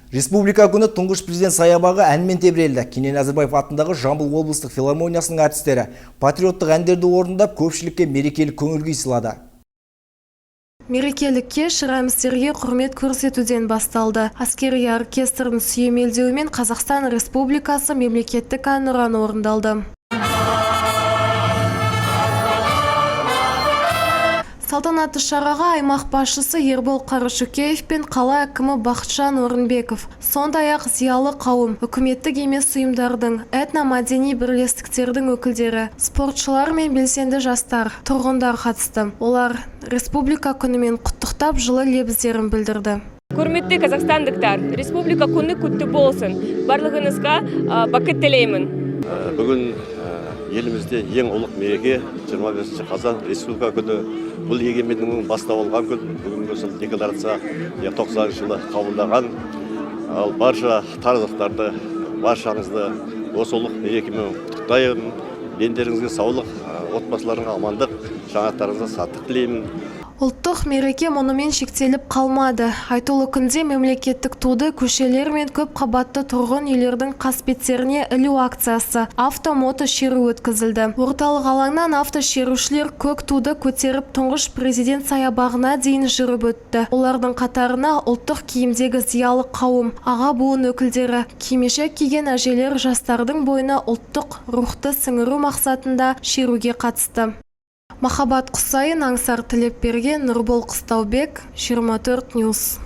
Республика күні Тұңғыш президент саябағы әнмен тебірелді. Кенен Әзірбаев атындағы Жамбыл облыстық филармониясының әртістері патриоттық әндерді орындап, көпшілікке мерекелік көңіл күй сыйлады. Мерекелік кеш рәміздерге құрмет көрсетуден басталды. Әскери оркестрдің сүйемелдеуімен Қазақстан Республикасы мемлекеттік әнұраны орындалды. Салтанатты шараға аймақ басшысы Ербол Қарашөкеев пен қала әкімі Бақытжан Орынбеков, сондай-ақ зиялы қауым, үкіметтік емес ұйымдардың, этномәдени бірлестіктердің өкілдері, спортшылар мен белсенді жастар, тұрғындар қатысты. Олар Республика күнімен құттықтап, жылы лебіздерін білдірді. Құрметті қазақстандықтар, Республика күні құтты болсын! Барлығыңызға бақыт тілеймін. Бүгін елімізде ең ұлық мереке, 25 қазан, Республика күні. Бұл егемендіктің бастау алған күн. Бүгінгі сол декларация 90 жылы қабылдаған. Ал барша тараздықтарды, баршаңызды осы ұлық мерекемен құттықтаймын. Дендеріңізге саулық, отбасыларыңа амандық, шаңырақтарыңызға сәттілік тілеймін. Ұлттық мереке мұнымен шектеліп қалмады. Айтулы күнде мемлекеттік туды көшелер мен көп қабатты тұрғын үйлердің қасбеттеріне ілу акциясы, авто-мото шеру өткізілді. Орталық алаңнан автошерушілер көк туды көтеріп, Тұңғыш президент саябағына дейін жүріп өтті. Олардың қатарына ұлттық киімдегі зиялы қауым, аға буын өкілдері, кимешек киген әжелер жастардың бойына ұлттық рухты сіңіру мақсатында шеруге қатысты. Махаббат Құсайын, Аңсар Тілепберген, Нұрбол Қыстаубек, 24 News.